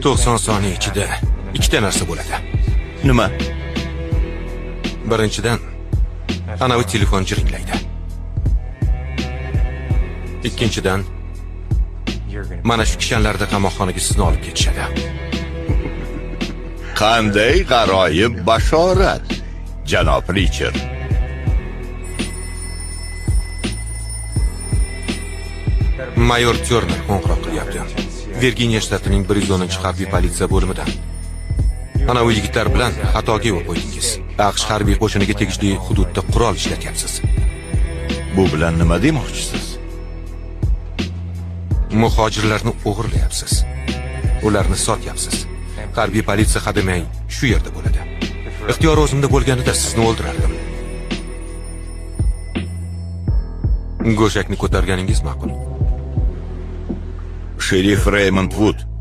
90 soniya ichida ikkita narsa bo'ladi. Nima? Birinchidan, anavi telefon jiringlaydi. Ikkinchidan, mana shu kishanlarda qamoqxonaga sizni olib ketishadi. Qanday g'aroyib bashorat, janob Richard. Mayor Turner qo'ng'iroq qilyapti. Virginiya shtatining 110-harbiy politsiya bo'limidan. Ana u yigitlar bilan xatoga yo'l qo'ydingiz. AQSh harbiy qo'shiniga tegishli hududda qurol ishlatyapsiz. Bu bilan nima demoqchisiz? Muhojirlarni o'g'irlayapsiz. Ularni sotyapsiz. Harbiy politsiya hademay shu yerda bo'ladi. Ixtiyor o'zimda bo'lganida sizni o'ldirardim. Go'shakni ko'targaningiz ma'qul. Sherif Raymond Wood.